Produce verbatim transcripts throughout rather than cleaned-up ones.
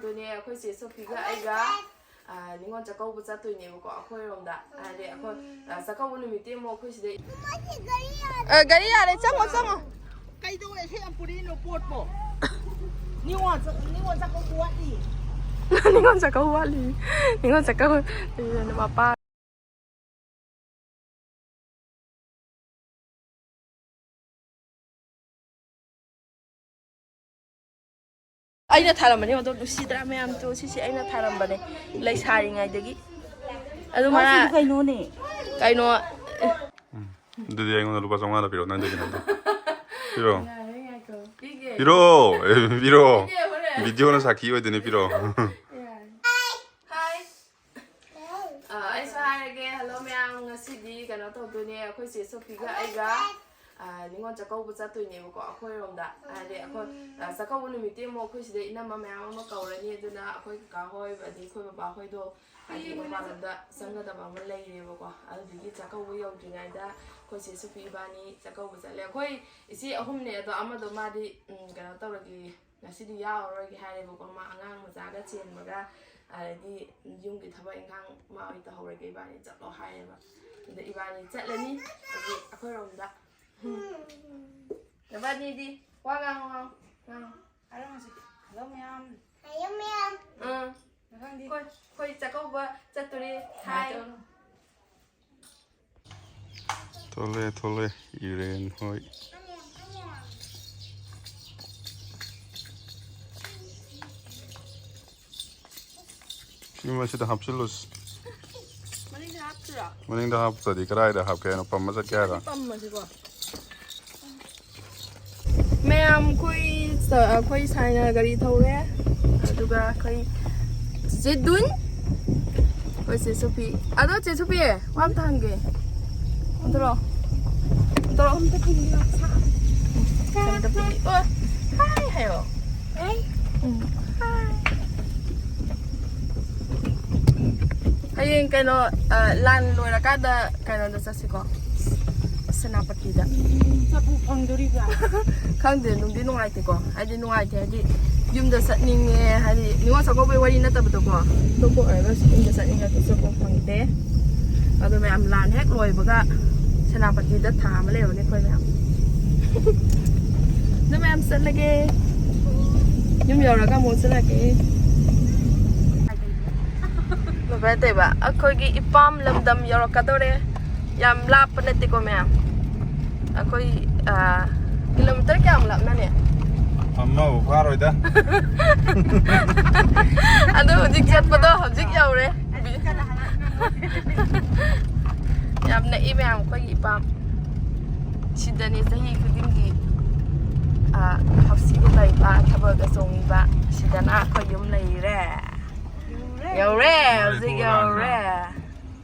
ꯑꯗꯨꯅꯦ ꯑꯩꯈꯣꯏ ꯆꯦ ꯁꯣꯐꯤꯒ ꯑꯩꯒ, ꯑ, ꯅꯤꯉꯣꯜ ꯆꯥꯛꯀꯧꯕ ꯆꯠꯇꯣꯏꯅꯦꯕꯀꯣ ꯑꯩꯈꯣꯏꯔꯣꯝꯗ꯫ ꯍꯥꯏꯗꯤ ꯑꯩꯈꯣꯏ, ꯑ, ꯆꯥꯛꯀꯧꯕ ꯅꯨꯃꯤꯠꯇꯤ ꯑꯃꯨꯛ ꯑꯩꯈꯣꯏ ꯁꯤꯗ꯫ ꯑ, ꯒꯥꯔꯤ ꯌꯥꯔꯦ, ꯆꯪꯉꯣ, ꯆꯪꯉꯣ꯫ ꯀꯩꯗꯧꯋꯦ ꯁꯤ ꯌꯥꯝ ꯄꯨꯔꯛꯏꯅꯣ ꯄꯣꯠꯄꯣ? ꯅꯤꯉꯣꯜ ꯆꯥꯛ-, ꯅꯤꯉꯣꯜ ꯆꯥꯛꯀꯧꯕ ꯋꯥꯠꯂꯤ꯫ ꯅꯤꯉꯣꯜ ꯆꯥꯛꯀꯧꯕ ꯋꯥꯠꯂꯤ꯫ ꯅꯤꯉꯣꯜ ꯆꯥꯛꯀꯧꯕ ꯃꯄꯥ꯫ ꯑꯩꯅ ꯊꯥꯔꯝꯕꯅꯦ ꯑꯗꯣ, ꯂꯨꯁꯤꯗ꯭ꯔꯥ ꯃꯌꯥꯝꯗꯣ? ꯁꯤꯁꯦ ꯑꯩꯅ ꯊꯥꯔꯝꯕꯅꯦ ꯂꯩꯁꯥꯔꯤꯉꯩꯗꯒꯤ꯫ ꯑꯗꯨ ꯃꯥ ꯃꯔꯥ-, ꯀꯩꯅꯣꯅꯦ꯫ ꯀꯩꯅꯣ? ꯎꯝ꯫ ꯑꯗꯨꯗꯤ ꯑꯩꯉꯣꯟꯗ ꯂꯨꯄꯥ ꯆꯥꯝꯃꯉꯥꯗ ꯄꯤꯔꯛꯑꯣ, ꯅꯪꯗꯒꯤ ꯅꯠꯇꯦ꯫ ꯄꯤꯔꯛꯑꯣ꯫ ꯌꯥꯔꯦ, ꯉꯥꯏꯈꯣ꯫ ꯄꯤꯒꯦ꯫ ꯄꯤꯔꯛꯑꯣ꯫ ꯑꯦ, ꯄꯤꯔꯛꯑꯣ꯫ ꯄꯤꯒꯦ, ꯍꯣꯔꯦꯟ꯫ ꯚꯤꯗꯤꯑꯣꯅ ꯁꯥꯈꯤ ꯑꯣꯏꯗꯣꯏꯅꯦ, ꯄꯤꯔꯛꯑꯣ꯫ ꯌꯥꯔꯦ꯫ ꯍꯥꯏ꯫ ꯑ, ꯑꯩꯁꯨ ꯍꯥꯏꯔꯒꯦ꯫ ꯍꯜꯂꯣ ꯃꯌꯥꯝ, ꯉꯁꯤꯗꯤ ꯀꯩꯅꯣ ꯇꯧꯗꯣꯏꯅꯦ, ꯑꯩꯈꯣꯏ ꯆꯦ ꯁꯣꯐꯤꯒ ꯑꯩꯒ, ꯑ, ꯅꯤꯉꯣꯜ ꯆꯥꯛꯀꯧꯕ ꯆꯠꯇꯣꯏꯅꯦꯕꯀꯣ ꯑꯩꯈꯣꯏꯔꯣꯝꯗ꯫ ꯍꯥꯏꯗꯤ ꯑꯩꯈꯣꯏ, ꯑ, ꯆꯥꯛꯀꯧꯕ ꯅꯨꯃꯤꯠꯇꯤ ꯑꯃꯨꯛ ꯑꯩꯈꯣꯏ ꯁꯤꯗ ꯏꯅꯝꯃ ꯃꯌꯥꯝ ꯑꯃ ꯀꯧꯔꯅꯤ꯫ ꯑꯗꯨꯅ ꯑꯩꯈꯣꯏ ꯀꯀꯥ ꯍꯣꯏ, ꯑꯗꯩ ꯑꯩꯈꯣꯏ ꯕꯕꯥ ꯍꯣꯏꯗꯣ ꯍꯥꯏꯗꯤ ꯃꯄꯥꯟꯂꯣꯝꯗ ꯆꯪꯒꯗꯕ ꯑꯃ ꯂꯩꯔꯦꯕꯀꯣ꯫ ꯑꯗꯨꯗꯨꯒꯤ ꯆꯥꯛꯀꯧꯕ ꯌꯧꯗ꯭ꯔꯤꯉꯩꯗ ꯑꯩꯈꯣꯏ ꯆꯦ ꯁꯣꯐꯤ ꯏꯕꯥꯅꯤ ꯆꯥꯛꯀꯧꯕ ꯆꯠꯂꯦ꯫ ꯑꯩꯈꯣꯏ ꯏꯆꯦ ꯑꯍꯨꯝꯅꯦ, ꯑꯗꯣ ꯑꯃꯗꯣ ꯃꯥꯗꯤ, ꯎꯝ, ꯀꯩꯅꯣ ꯇꯧꯔꯒꯦ, ꯉꯁꯤꯗꯤ ꯌꯥꯎꯔꯔꯣꯏꯒꯦ ꯍꯥꯏꯔꯦꯕꯀꯣ꯫ ꯃꯥ ꯑꯉꯥꯡ ꯃꯆꯥꯒ ꯆꯦꯟꯕꯒ, ꯑꯗꯩꯗꯤ ꯌꯨꯝꯒꯤ ꯊꯕꯛ ꯏꯪꯈꯥꯡ ꯃꯥ ꯑꯣꯏ ꯇꯧꯍꯧꯔꯒꯦ, ꯏꯕꯥꯅꯤ ꯆꯠꯂꯣ ꯍꯥꯏꯔꯦꯕ꯫ ꯑꯗ ꯏꯕꯥꯅꯤ ꯆꯠꯂꯅꯤ ꯍꯧꯖꯤꯛ ꯑꯩꯈꯣꯏꯔꯣꯝꯗ꯫ ꯎꯝ꯫ ꯅꯕꯥꯅꯤꯗꯤ ꯋꯥ ꯉꯥꯡꯉꯣ, ꯉꯥꯡꯉꯣ, ꯉꯥꯡꯉꯣ꯫ ꯍꯥꯏꯔꯝꯃꯁꯤ꯫ ꯍꯜꯂꯣ ꯃꯌꯥꯝ꯫ ꯍꯜꯂꯣ ꯃꯌꯥꯝ꯫ ꯎꯝ꯫ ꯃꯊꯪꯗꯤ ꯑꯩꯈꯣꯏ, ꯑꯩꯈꯣꯏ ꯆꯥꯛꯀꯧꯕ ꯆꯠꯇꯣꯔꯦ꯫ ꯍꯥꯏ꯫ ꯊꯣꯛꯂꯛꯑꯦ, ꯊꯣꯛꯂꯛꯑꯦ, ꯏꯔꯦꯟ ꯍꯣꯏ꯫ ꯁꯤ ꯃꯁꯤꯗ ꯍꯥꯞꯆꯤꯜꯂꯨꯁꯤ꯫ ꯃꯅꯤꯡꯗ ꯍꯥꯞꯇꯣꯏꯔꯣ? ꯃꯅꯤꯡꯗ ꯍꯥꯞꯇ꯭ꯔꯗꯤ ꯀꯗꯥꯏꯗ ꯍꯥꯞꯀꯦ ꯍꯥꯏꯅꯣ? ꯄꯝꯃ ꯆꯠꯀꯦ ꯍꯥꯏꯔꯣ? ꯄꯝꯃꯁꯤꯀꯣ꯫ ꯃꯌꯥꯝ, ꯑꯩꯈꯣꯏ ꯁ-, ꯑꯩꯈꯣꯏ ꯁꯥꯏꯅ ꯒꯥꯔꯤ ꯊꯧꯔꯦ, ꯑꯗꯨꯒ ꯑꯩꯈꯣꯏ ꯆꯦ ꯗꯨꯟ, ꯑꯩꯈꯣꯏ ꯆꯦ ꯁꯣꯐꯤ꯫ ꯑꯗꯣ ꯆꯦ ꯁꯣꯐꯤ, ꯋꯥ ꯑꯝꯇ ꯍꯪꯒꯦ꯫ ꯑꯣꯟꯊꯣꯔꯛꯑꯣ꯫ ꯑꯣꯟꯊꯣꯔꯛꯑꯣ꯫ ꯑꯝꯇ ꯄꯨꯕꯤ-, ꯑꯣ, ꯍꯥꯏ ꯍꯥꯏꯌꯣ꯫ ꯎꯝ꯫ ꯍꯥꯏ꯫ ꯍꯌꯦꯡ ꯀꯩꯅꯣ, ꯑ, ꯂꯥꯟ ꯂꯣꯏꯔꯀꯥꯟꯗ ꯀꯩꯅꯣꯗ ꯆꯠꯁꯤꯀꯣ, ꯁꯦꯅꯥꯄꯇꯤꯗ꯫ ꯆꯠꯄ ꯐꯪꯗꯣꯔꯤꯕ꯭ꯔꯥ? ꯈꯪꯗꯦ, ꯅꯨꯡꯗꯤ ꯅꯨꯡꯉꯥꯏꯇꯦꯀꯣ, ꯍꯥꯏꯗꯤ ꯅꯨꯡꯉꯥꯏꯇꯦ ꯍꯥꯏꯗꯤ ꯌꯨꯝꯗ ꯆꯠꯅꯤꯡꯉꯦ ꯍꯥꯏꯗꯤ ꯅꯤꯉꯣꯜ ꯆꯥꯛꯀꯧꯕꯩ ꯋꯥꯔꯤ ꯅꯠꯇꯕꯗꯀꯣ, ꯑꯇꯣꯞꯄ ꯑꯣꯏꯔꯒꯁꯨ ꯌꯨꯝꯗ ꯆꯠꯅꯤꯡꯉꯁꯨ ꯆꯠꯄ ꯐꯪꯗꯦ꯫ ꯑꯗꯣ ꯃꯌꯥꯝ, ꯂꯥꯟ ꯍꯦꯛ ꯂꯣꯏꯕꯒ ꯁꯦꯅꯥꯄꯇꯤꯗ ꯊꯥ ꯑꯃ ꯂꯩꯔꯨꯅꯤ ꯑꯩꯈꯣꯏ ꯃꯌꯥꯝ꯫ ꯑꯗꯣ ꯃꯌꯥꯝ, ꯆꯠꯂꯒꯦ꯫ ꯌꯨꯝ ꯌꯧꯔꯒ ꯑꯃꯨꯛ ꯆꯠꯂꯒꯦ꯫ ꯅꯨꯡꯉꯥꯏꯇꯦꯕ, ꯑꯩꯈꯣꯏꯒꯤ ꯏꯄꯥꯝ ꯂꯝꯗꯝ ꯌꯧꯔꯛꯀꯗꯧꯔꯦ꯫ ꯌꯥꯝ ꯂꯥꯞꯄ ꯅꯠꯇꯦꯀꯣ ꯃꯌꯥꯝ꯫ ꯑꯩꯈꯣꯏ, ꯑ, ꯀꯤꯂꯣꯃꯤꯇꯔ ꯀꯌꯥꯃꯨꯛ ꯂꯥꯞꯅꯅꯤ? ꯑꯃꯕꯨ ꯐꯥꯔꯣꯏꯗ꯫ ꯑꯗꯨ ꯍꯧꯖꯤꯛ ꯆꯠꯄꯗꯣ ꯍꯧꯖꯤꯛ ꯌꯧꯔꯦ꯫ ꯌꯥꯝ ꯅꯛꯏ ꯃꯌꯥꯝ, ꯑꯩꯈꯣꯏꯒꯤ ꯏꯄꯥꯝ꯫ ꯁꯤꯗꯅꯦ ꯆꯍꯤ ꯈꯨꯗꯤꯡꯒꯤ, ꯑ, ꯍꯧꯁꯤꯒ ꯂꯩꯕ, ꯊꯥꯕꯜꯒ ꯆꯣꯡꯉꯤꯕ꯫ ꯁꯤꯗꯅ ꯑꯩꯈꯣꯏ ꯌꯨꯝ ꯂꯩꯔꯦ꯫ ꯌꯧꯔꯦ, ꯍꯧꯖꯤꯛ ꯌꯧꯔꯦ꯫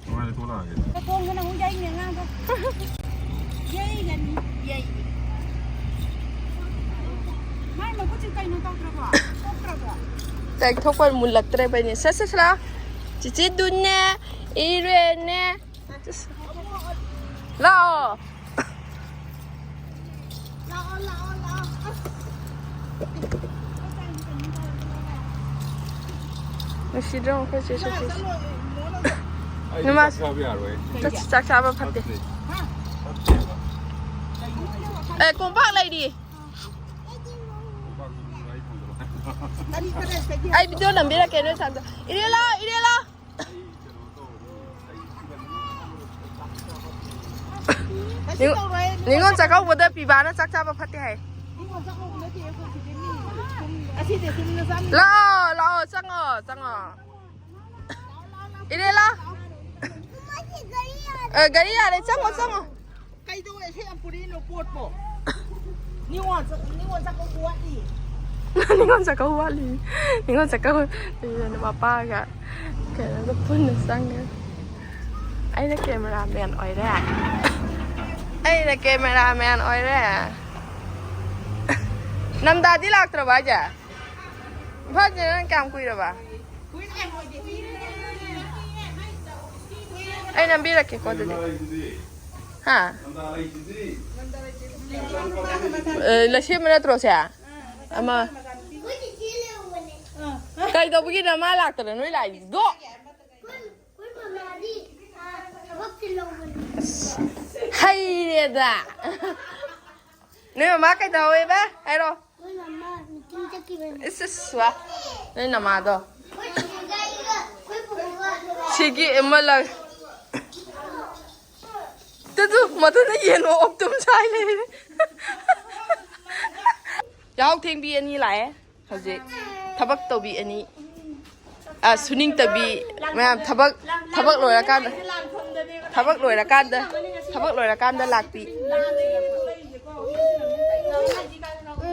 ꯀꯃꯥꯏꯅ ꯊꯣꯛꯂꯛꯑꯒꯦ? ꯈꯣꯡꯗꯅ ꯑꯃꯨꯛ ꯌꯩꯅꯦ ꯑꯉꯥꯡꯗꯣ꯫ ꯌꯩꯒꯅꯤ, ꯌꯩ꯫ ꯃꯥꯏ ꯃꯈꯨꯠꯁꯤ ꯀꯩꯅꯣ ꯇꯧꯗ꯭ꯔꯕꯣ? ꯀꯣꯛꯇ꯭ꯔꯕꯣ? ꯇꯦꯛꯊꯣꯛꯄ ꯃꯨꯜꯂꯛꯇ꯭ꯔꯦꯕꯅꯦ꯫ ꯁꯠ, ꯁꯠ, ꯁꯠ ꯂꯥꯛꯑꯣ꯫ ꯆꯤꯆꯦꯗꯨꯅꯦ, ꯏꯔꯦꯟꯅꯦ꯫ ꯂꯥꯛꯑꯣ꯫ ꯂꯥꯛꯑꯣ, ꯂꯥꯛꯑꯣ, ꯂꯥꯛꯑꯣ꯫ ꯑꯁ꯫ ꯅꯨꯡꯁꯤꯗ꯭ꯔꯣ ꯑꯩꯈꯣꯏ ꯆꯦ ꯁꯣꯐꯤꯁꯦ? ꯑꯩ ꯅꯃꯥ-, ꯆꯥꯛ ꯆꯥꯕ ꯌꯥꯔꯣꯏ꯫ ꯆꯥꯛ, ꯆꯥꯛ ꯆꯥꯕ ꯐꯠꯇꯦ꯫ ꯐꯠꯇꯦ꯫ ꯐꯠꯇꯦꯕ꯫ ꯑꯦ, ꯀꯣꯝꯄꯥꯛ ꯂꯩꯔꯤ꯫ ꯀꯣꯝꯄꯥꯛꯇꯨ ꯑꯩ ꯐꯪꯗꯕ꯫ ꯑꯩ ꯚꯤꯗꯤꯑꯣ ꯅꯝꯕꯤꯔꯛꯀꯦ ꯅꯣꯏ ꯊꯥꯡꯗ꯫ ꯏꯔꯦ ꯂꯥꯎ, ꯏꯔꯦ ꯂꯥꯎ꯫ ꯅꯤꯉꯣ-, ꯅꯤꯉꯣꯜ ꯆꯥꯛꯀꯧꯕꯗ ꯄꯤꯕꯥꯅ ꯆꯥꯛ ꯆꯥꯕ ꯐꯠꯇꯦ ꯍꯥꯏ꯫ ꯂꯥꯛꯑꯣ, ꯂꯥꯛꯑꯣ, ꯆꯪꯉꯣ, ꯆꯪꯉꯣ꯫ ꯏꯔꯦ ꯂꯥꯎ꯫ ꯑ, ꯒꯥꯔꯤ ꯌꯥꯔꯦ, ꯆꯪꯉꯣ, ꯆꯪꯉꯣ꯫ ꯀꯩꯗꯧꯋꯦ ꯁꯤ ꯌꯥꯝ ꯄꯨꯔꯛꯏꯅꯣ ꯄꯣꯠꯄꯣ? ꯅꯤꯉꯣꯜ ꯆꯥꯛ-, ꯅꯤꯉꯣꯜ ꯆꯥꯛꯀꯧꯕ ꯋꯥꯠꯂꯤ꯫ ꯅꯤꯉꯣꯜ ꯆꯥꯛꯀꯧꯕ ꯋꯥꯠꯂꯤ꯫ ꯅꯤꯉꯣꯜ ꯆꯥꯛꯀꯧꯕ ꯃꯄꯥꯒ ꯀꯩꯅꯣꯒ ꯄꯨꯟꯅ ꯆꯪꯉꯦ꯫ ꯑꯩꯅ ꯀꯦꯃꯦꯔꯥꯃꯦꯟ ꯑꯣꯏꯔꯦ꯫ ꯑꯩꯅ ꯀꯦꯃꯦꯔꯥꯃꯦꯟ ꯑꯣꯏꯔꯦ꯫ ꯅꯝꯗꯥꯗꯤ ꯂꯥꯛꯇ꯭ꯔꯕ ꯍꯥꯏꯁꯦ? ꯏꯝꯐꯥꯜ ꯆꯠꯅ ꯅꯪ ꯀꯌꯥꯝ ꯀꯨꯏꯔꯕ? ꯑꯩ ꯅꯝꯕꯤꯔꯛꯀꯦꯀꯣ ꯑꯗꯨꯗꯤ꯫ ꯍꯥ? ꯑꯦ, ꯂꯩꯁꯦꯝꯕ ꯅꯠꯇ꯭ꯔꯣ ꯁꯦ? ꯑꯃ, ꯀꯩꯗꯧꯕꯒꯤꯅꯣ ꯃꯥ ꯂꯥꯛꯇꯅ ꯅꯣꯏ ꯂꯥꯛꯏꯗꯣ? ꯑꯩꯈꯣꯏ ꯃꯃꯥꯗꯤ, ꯑ, ꯊꯕꯛ ꯆꯤꯜꯂꯧꯕꯅꯤ꯫ ꯍꯩꯔꯦꯗ꯫ ꯅꯣꯏ ꯃꯃꯥ ꯀꯩꯗꯧꯋꯦꯕ? ꯍꯥꯏꯔꯣ꯫ ꯑꯩꯈꯣꯏ ꯃꯃꯥ ꯃꯤꯇꯤꯡ ꯆꯠꯈꯤꯕꯅꯤ꯫ ꯏꯁ, ꯏꯁ, ꯋꯥ꯫ ꯅꯣꯏ ꯅꯃꯥꯗꯣ꯫ ꯑꯩꯈꯣꯏ ꯆꯦꯒ ꯑꯩꯒ ꯑꯩꯈꯣꯏ ꯄꯨꯄꯨꯒ ꯊꯕꯛ ꯁꯤꯒꯤ ꯑꯃ ꯂꯥꯛ-, ꯇꯨ, ꯇꯨ, ꯃꯗꯨꯅ ꯌꯦꯟ ꯑꯣꯛꯇꯨꯝ ꯁꯥꯏ ꯂꯩꯔꯦ꯫ ꯌꯥꯍꯧ ꯊꯦꯡꯕꯤ ꯑꯅꯤ ꯂꯥꯛꯑꯦ ꯍꯧꯖꯤꯛ꯫ ꯊꯕꯛ ꯇꯧꯕꯤ ꯑꯅꯤ꯫ ꯑ, ꯁꯨꯅꯤꯡꯇꯕꯤ ꯃꯌꯥꯝ ꯊꯕꯛ, ꯊꯕꯛ ꯂꯣꯏꯔꯀꯥꯟꯗ, ꯊꯕꯛ ꯂꯣꯏꯔꯀꯥꯟꯗ, ꯊꯕꯛ ꯂꯣꯏꯔꯀꯥꯟꯗ ꯂꯥꯛꯄꯤ꯫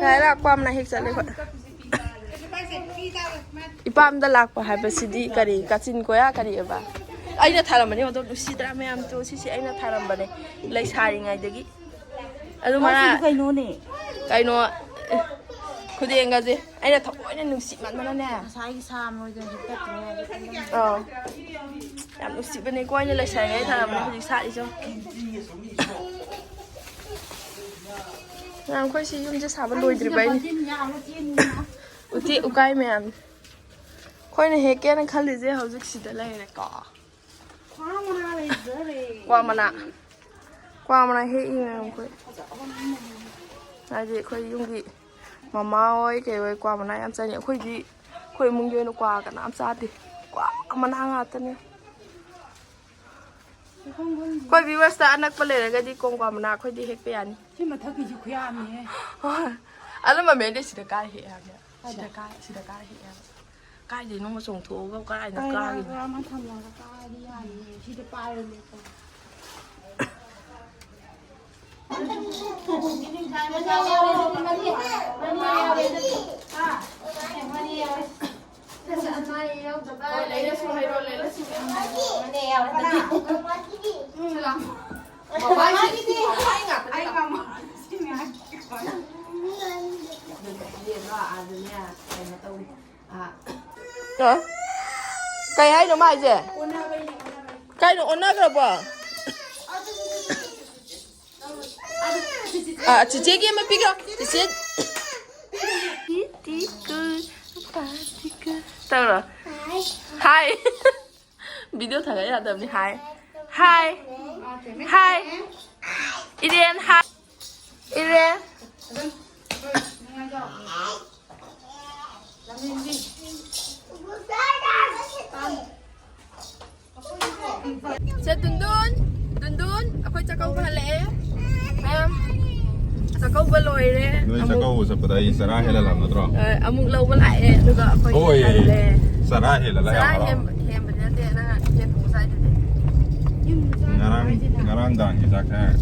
ꯂꯥꯏ ꯂꯥꯛꯄ ꯑꯃꯅ ꯍꯦꯛ ꯆꯠꯂꯦ ꯑꯩꯈꯣꯏ꯫ ꯏꯄꯥꯝꯗ ꯂꯥꯛꯄ ꯍꯥꯏꯕꯁꯤꯗꯤ ꯀꯔꯤ? ꯀꯥꯆꯤꯟ ꯀꯣꯌꯥ ꯀꯔꯤꯑꯕ? ꯑꯩꯅ ꯊꯥꯔꯝꯕꯅꯦ ꯑꯗꯣ, ꯅꯨꯡꯁꯤꯗ꯭ꯔꯥ ꯃꯌꯥꯝꯗꯣ? ꯁꯤꯁꯦ ꯑꯩꯅ ꯊꯥꯔꯝꯕꯅꯦ ꯂꯩꯁꯥꯔꯤꯉꯩꯗꯒꯤ꯫ ꯑꯗꯨ ꯃꯥ ꯃꯅꯥ-, ꯀꯩꯅꯣꯅꯦ? ꯀꯩꯅꯣ, ꯈꯨꯗꯦꯡꯒꯁꯦ ꯑꯩꯅ ꯊꯑꯣꯏꯅ ꯅꯨꯡꯁꯤꯠꯃꯟꯗꯅꯅꯦ꯫ ꯉꯁꯥꯏꯒꯤ ꯁꯥꯝ ꯂꯣꯏꯗꯅ ꯍꯤꯞꯇꯠꯇ꯭ꯔꯦ꯫ ꯑꯥ꯫ ꯌꯥꯝ ꯅꯨꯡꯁꯤꯕꯅꯦꯀꯣ, ꯑꯩꯅ ꯂꯩꯁꯥꯔꯤꯉꯩ ꯊꯥꯔꯝꯕꯅꯦ, ꯍꯧꯖꯤꯛ ꯁꯥꯠꯂꯤꯁꯦ ꯌꯦꯡꯉꯣ꯫ ꯃꯌꯥꯝ, ꯑꯩꯈꯣꯏ ꯁꯤ ꯌꯨꯝꯁꯦ ꯁꯥꯕ ꯂꯣꯏꯗ꯭ꯔꯤꯕ ꯑꯩꯅ꯫ ꯕꯥꯇꯤꯟ ꯌꯥꯜꯂ ꯆꯦꯟꯈꯤꯅ꯫ ꯎꯇꯦꯛ ꯎꯀꯥꯏ ꯃꯌꯥꯝ꯫ ꯑꯩꯈꯣꯏꯅ ꯍꯦꯛꯀꯦꯅ ꯈꯜꯂꯤꯁꯦ ꯍꯧꯖꯤꯛ ꯁꯤꯗ ꯂꯩꯔꯦꯀꯣ꯫ ꯀ꯭ꯋꯥ ꯃꯅꯥ ꯂꯩꯖꯔꯦ꯫ ꯀ꯭ꯋꯥ ꯃꯅꯥ꯫ ꯀ꯭ꯋꯥ ꯃꯅꯥ ꯍꯦꯛꯏꯅꯦ ꯑꯩꯈꯣꯏ꯫ ꯐꯖꯕ ꯑꯃ ꯂꯩꯔꯦ꯫ ꯍꯥꯏꯗꯤ ꯑꯩꯈꯣꯏ ꯌꯨꯝꯒꯤ ꯃꯃꯥ ꯍꯣꯏ ꯀꯩ ꯍꯣꯏ ꯀ꯭ꯋꯥ ꯃꯅꯥ ꯌꯥꯝ ꯆꯥꯅꯤꯡꯉꯦ꯫ ꯑꯩꯈꯣꯏꯗꯤ ꯑꯩꯈꯣꯏ ꯏꯃꯨꯡꯒꯤ ꯑꯣꯏꯅ ꯀ꯭ꯋꯥ ꯀꯅꯥꯝ ꯆꯥꯗꯦ꯫ ꯀ꯭ꯋꯥ ꯃꯅꯥ ꯉꯥꯛꯇꯅꯦ꯫ ꯑꯩꯈꯣꯏ viewers ꯇ ꯑꯅꯛꯄ ꯂꯩꯔꯒꯗꯤ ꯀꯣꯡꯀ꯭ꯋꯥ ꯃꯅꯥ ꯑꯩꯈꯣꯏꯗꯤ ꯍꯦꯛꯄ ꯌꯥꯅꯤ꯫ ꯁꯤ ꯃꯊꯛꯀꯤꯁꯤ ꯈꯨꯌꯥꯝꯅꯤꯍꯦ꯫ ꯍꯣꯏ꯫ ꯑꯗꯨ ꯃꯃꯦꯗꯤ ꯁꯤꯗ ꯀꯥꯏ ꯍꯦꯛ ꯍꯥꯏꯕ? ꯁꯤꯗ ꯀꯥꯏ, ꯁꯤꯗ ꯀꯥꯏ ꯍꯦꯛ ꯍꯥꯏꯕ? ꯀꯥꯏꯗꯩꯅꯣ ꯆꯣꯡꯊꯣꯛꯑꯒ ꯀꯥꯏꯗꯅꯣ ꯀꯥꯏꯔꯤꯅꯣ? ꯀꯥꯏꯔꯒ ꯑꯃ ꯊꯝꯃꯒ ꯀꯥꯏꯔꯗꯤ ꯌꯥꯅꯤꯌꯦ꯫ ꯁꯤꯗ ꯄꯥꯏꯔꯣꯅꯦꯀꯣ꯫ ꯂꯩꯔꯁꯨ ꯍꯥꯏꯔꯣ, ꯂꯩꯔꯁꯨ꯫ ꯃꯅꯦ ꯌꯥꯎꯔꯗꯤ꯫ ꯃꯃꯥꯒꯤꯗꯤ ꯑꯩ ꯉꯥꯛꯇꯅꯦ꯫ ꯑ? ꯀꯩ ꯍꯥꯏꯅꯣ ꯃꯥ ꯍꯥꯏꯁꯦ? ꯀꯩꯅꯣ, ꯑꯣꯟꯅꯈ꯭ꯔꯕꯣ? ꯑ, ꯆꯤꯆꯦꯒꯤ ꯑꯃ ꯄꯤꯈ꯭ꯔꯣ, ꯆꯤꯆꯦ꯫ ꯇꯧꯔꯣ꯫ ꯍꯥꯏ꯫ ꯚꯤꯗꯤꯑꯣ ꯊꯥꯒꯠ ꯌꯥꯗꯕꯅꯤ꯫ ꯍꯥꯏ꯫ ꯍꯥꯏ꯫ ꯍꯥꯏ꯫ ꯏꯔꯦꯟ ꯍꯥꯏ꯫ ꯏꯔꯦꯟ꯫ ꯁꯦ ꯗꯨꯟꯗꯨꯟ, ꯗꯨꯟꯗꯨꯟ, ꯑꯩꯈꯣꯏ ꯆꯥꯛꯀꯧꯕ ꯍꯜꯂꯛꯑꯦ꯫ ꯃꯌꯥꯝ ꯆꯥꯛꯀꯧꯕ ꯂꯣꯏꯔꯦ꯫ ꯅꯣꯏ ꯑꯃꯨꯛ ꯆꯥꯛꯀꯧꯕ ꯆꯠꯄꯗ ꯑꯩ ꯆꯔꯥ ꯍꯦꯜꯂꯜꯂꯕ ꯅꯠꯇ꯭ꯔꯣ? ꯑ, ꯑꯃꯨꯛ ꯂꯧꯕ ꯂꯥꯛꯑꯦ, ꯑꯗꯨꯒ ꯑꯩꯈꯣꯏ ꯍꯣꯏ꯫ ꯍꯜꯂꯦ꯫ ꯆꯔꯥ ꯍꯦꯜꯂꯜꯂ ꯌꯥꯝ ꯆꯔꯥ ꯍꯔꯥꯎ꯫ ꯍꯦꯟꯕ, ꯍꯦꯟꯕꯗꯤ ꯅꯠꯇꯦ, ꯅꯪ ꯌꯦꯟ ꯊꯣꯡꯕ ꯆꯥꯏꯗꯨꯗꯤ꯫ ꯉꯔꯥꯡ, ꯉꯔꯥꯡ ꯗꯥꯡꯒꯤ ꯆꯥꯛ ꯆꯥꯏ꯫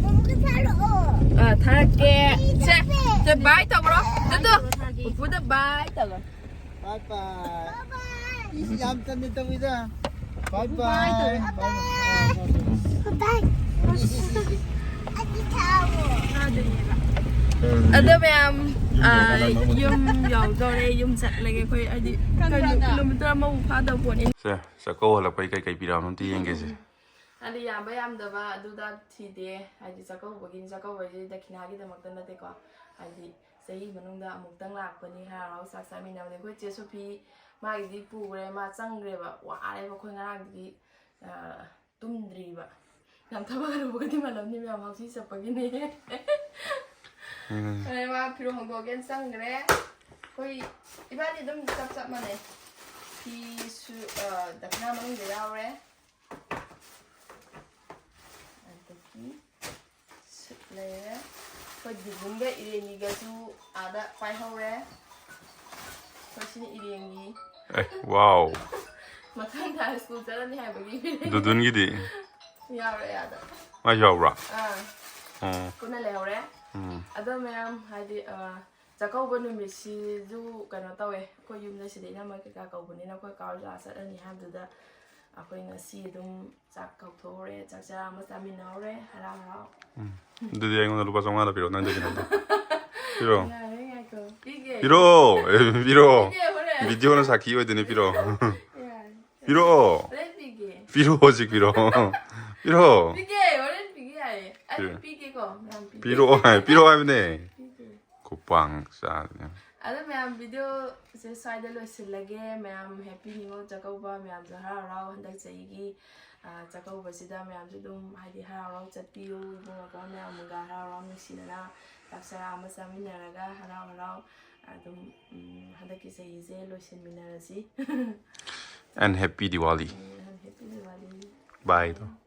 ꯑꯃꯨꯛꯀ ꯊꯥꯔꯛꯑꯣ꯫ ꯑ, ꯊꯥꯔꯛꯀꯦ꯫ ꯁꯦ, ꯁꯦ, ꯕꯥꯏ ꯇꯧꯔꯣ꯫ ꯗꯨꯗꯨ, ꯄꯨꯄꯨꯗ ꯕꯥꯏ ꯇꯧꯔꯣ꯫ ꯕꯥꯏ ꯕꯥꯏ꯫ ꯏꯁ, ꯌꯥꯝ ꯆꯝꯅ ꯇꯧꯏꯗ꯫ ꯕꯥꯏ ꯕꯥꯏ꯫ ꯕꯥꯏ ꯕꯥꯏ꯫ ꯑꯗꯣ ꯃꯌꯥꯝ, ꯑ, ꯌꯨꯝ ꯌꯧꯗꯧꯔꯦ, ꯌꯨꯝ ꯆꯠꯂꯒꯦ ꯑꯩꯈꯣꯏ, ꯍꯥꯏꯗꯤ, ꯀꯩꯅꯣ, ꯀꯤꯂꯣꯃꯤꯇꯔ ꯑꯃꯃꯨꯛ ꯐꯥꯗꯕ ꯄꯣꯠꯅꯤ꯫ ꯁꯦ, ꯆꯥꯛꯀꯧ ꯍꯜꯂꯛꯄꯩ ꯀꯩꯀꯩ ꯄꯤꯔꯛꯑꯕꯅꯣ ꯑꯝꯇ ꯌꯦꯡꯒꯦꯁꯦ꯫ ꯍꯥꯏꯗꯤ ꯌꯥꯝꯕ ꯌꯥꯝꯗꯕ ꯑꯗꯨꯗ ꯊꯤꯗꯦ, ꯍꯥꯏꯗꯤ ꯆꯥꯛꯀꯧꯕꯒꯤ, ꯆꯥꯛꯀꯧꯕꯁꯦ ꯗꯈꯤꯅꯥꯒꯤꯗꯃꯛꯇ ꯅꯠꯇꯦꯀꯣ, ꯍꯥꯏꯗꯤ ꯆꯍꯤ ꯃꯅꯨꯡꯗ ꯑꯃꯨꯛꯇꯪ ꯂꯥꯛꯄꯅꯤ, ꯍꯔꯥꯎ ꯍꯔꯥꯎ ꯆꯥꯛ ꯆꯥꯃꯤꯟꯅꯕꯅꯤ꯫ ꯑꯩꯈꯣꯏ ꯆꯦ ꯁꯣꯐꯤ ꯃꯥꯒꯤꯗꯤ ꯄꯨꯈ꯭ꯔꯦ, ꯃꯥ ꯆꯪꯈ꯭ꯔꯦꯕ, ꯋꯥꯔꯦꯕ ꯑꯩꯈꯣꯏ ꯉꯔꯥꯡꯗꯒꯤ, ꯑ, ꯇꯨꯝꯗ꯭ꯔꯤꯕ꯫ ꯌꯥꯝ ꯊꯕꯛ ꯑꯔꯨꯕꯒꯗꯤ ꯃꯥꯜꯂꯝꯅꯤ ꯃꯌꯥꯝ, ꯍꯥꯎꯁꯤ ꯆꯠꯄꯒꯤꯅꯦ꯫ ꯎꯝ꯫ ꯑꯗꯩ ꯃꯥ ꯐꯤꯔꯣꯜ ꯍꯣꯡꯗꯣꯛꯑꯒꯦꯅ ꯆꯪꯈ꯭ꯔꯦ꯫ ꯑꯩꯈꯣꯏ ꯏꯕꯥꯅꯤ ꯑꯗꯨꯝ ꯆꯞ ꯆꯞ ꯃꯥꯟꯅꯩ꯫ ꯐꯤꯁꯨ, ꯑ, ꯗꯈꯤꯅꯥ ꯃꯅꯨꯡꯗ ꯌꯥꯎꯔꯦ꯫ ꯑꯗꯒꯤ ꯁꯨꯠ ꯂꯩꯔꯦ꯫ ꯑꯩꯈꯣꯏ ꯗꯤꯒꯨꯝꯒ ꯏꯔꯦꯟꯒꯤꯒꯁꯨ ꯑꯥꯗ ꯄꯥꯏꯍꯧꯔꯦ꯫ ꯑꯩꯈꯣꯏ ꯁꯤꯅ ꯏꯔꯦꯟꯒꯤ꯫ ꯑꯦ, ꯋꯥꯎ꯫ ꯃꯊꯪ ꯊꯥ ꯁ꯭ꯀꯨꯜ ꯆꯠꯂꯅꯤ ꯍꯥꯏꯕꯒꯤ ꯏꯔꯦꯟꯒꯤ꯫ ꯗꯨꯗꯨꯟꯒꯤꯗꯤ? ꯌꯥꯎꯔꯦ ꯑꯥꯗ꯫ ꯃꯥꯏꯁꯨ ꯌꯥꯎꯕ꯭ꯔꯥ? ꯑꯥ꯫ ꯑꯣ꯫ ꯄꯨꯟꯅ ꯂꯩꯍꯧꯔꯦ꯫ ꯎꯝ꯫ ꯑꯗꯣ ꯃꯌꯥꯝ ꯍꯥꯏꯗꯤ, ꯑ, ꯆꯥꯛꯀꯧꯕ ꯅꯨꯃꯤꯠꯁꯤꯁꯨ ꯀꯩꯅꯣ ꯇꯧꯋꯦ, ꯑꯩꯈꯣꯏ ꯌꯨꯝꯗ ꯁꯤꯗ ꯏꯅꯝꯃ ꯀꯩꯀꯥ ꯀꯧꯕꯅꯤꯅ ꯑꯩꯈꯣꯏ ꯀꯥ ꯍꯣꯏꯁꯨ ꯑꯥ ꯆꯠꯂꯅꯤ ꯍꯥꯏꯕꯗꯨꯗ ꯑꯩꯈꯣꯏ ꯉꯁꯤ ꯑꯗꯨꯝ ꯆꯥꯛ ꯀꯧꯊꯣꯛꯍꯧꯔꯦ, ꯆꯥꯛ ꯆꯔꯥ ꯑꯃ ꯆꯥꯃꯤꯟꯅꯍꯧꯔꯦ, ꯍꯔꯥꯎ ꯍꯔꯥꯎ꯫ ꯎꯝ꯫ ꯑꯗꯨꯗꯤ ꯑꯩꯉꯣꯟꯗ ꯂꯨꯄꯥ ꯆꯥꯝꯃꯉꯥꯗ ꯄꯤꯔꯛꯑꯣ, ꯅꯪꯗꯤ ꯀꯩꯅꯣꯝꯇ꯫ ꯄꯤꯔꯛꯑꯣ꯫ ꯉꯥꯏꯔꯦ, ꯉꯥꯏꯈꯣ꯫ ꯄꯤꯒꯦ꯫ ꯄꯤꯔꯛꯑꯣ! ꯑꯦ, ꯄꯤꯔꯛꯑꯣ! ꯄꯤꯒꯦ, ꯍꯣꯔꯦꯟ꯫ ꯚꯤꯗꯤꯑꯣꯅ ꯁꯥꯈꯤ ꯑꯣꯏꯗꯣꯏꯅꯦ, ꯄꯤꯔꯛꯑꯣ꯫ ꯌꯥꯔꯦ꯫ ꯄꯤꯔꯛꯑꯣ! ꯍꯣꯔꯦꯟ ꯄꯤꯒꯦ꯫ ꯄꯤꯔꯛꯑꯣ, ꯍꯧꯖꯤꯛ ꯄꯤꯔꯛꯑꯣ꯫ ꯄꯤꯔꯛꯑꯣ꯫ ꯄꯤꯒꯦ, ꯍꯣꯔꯦꯟ ꯄꯤꯒꯦ ꯌꯥꯏꯌꯦ꯫ ꯑꯩ ꯄꯤꯔꯛꯑꯣ꯫ ꯄꯤꯒꯦꯀꯣ, ꯃꯌꯥꯝ ꯄꯤꯒꯦ꯫ ꯄꯤꯔꯛꯑꯣ ꯍꯥꯏ-, ꯄꯤꯔꯛꯑꯣ ꯍꯥꯏꯕꯅꯦ꯫ ꯄꯤꯒꯦ꯫ ꯈꯨꯄꯥꯡ ꯆꯥꯗꯅ꯫ ꯑꯗꯣ ꯃꯌꯥꯝ, video ꯁꯦ ꯁ꯭ꯋꯥꯏꯗ ꯂꯣꯏꯁꯤꯜꯂꯒꯦ꯫ ꯃꯌꯥꯝ happy ꯅꯤꯉꯣꯜ ꯆꯥꯛꯀꯧꯕ꯫ ꯃꯌꯥꯝꯁꯨ ꯍꯔꯥꯎ ꯍꯔꯥꯎ ꯍꯟꯗꯛ ꯆꯍꯤꯒꯤ, ꯑ, ꯆꯥꯛꯀꯧꯕꯁꯤꯗ ꯃꯌꯥꯝꯁꯨ ꯑꯗꯨꯝ, ꯍꯥꯏꯗꯤ, ꯍꯔꯥꯎ ꯍꯔꯥꯎ ꯆꯠꯄꯤꯌꯨ꯫ ꯏꯕꯨꯡꯉꯣ ꯃꯌꯥꯝꯒ ꯍꯔꯥꯎ ꯍꯔꯥꯎ ꯅꯨꯡꯁꯤꯅꯅ ꯆꯥꯛ ꯆꯔꯥ ꯑꯃ ꯆꯥꯃꯤꯟꯅꯔꯒ ꯍꯔꯥꯎ ꯍꯔꯥꯎ ꯑꯗꯨꯝ, ꯎꯝ, ꯍꯟꯗꯛꯀꯤ ꯆꯍꯤꯁꯦ ꯂꯣꯏꯁꯤꯟꯃꯤꯟꯅꯔꯁꯤ꯫ And happy Diwali. Happy Diwali. Bye.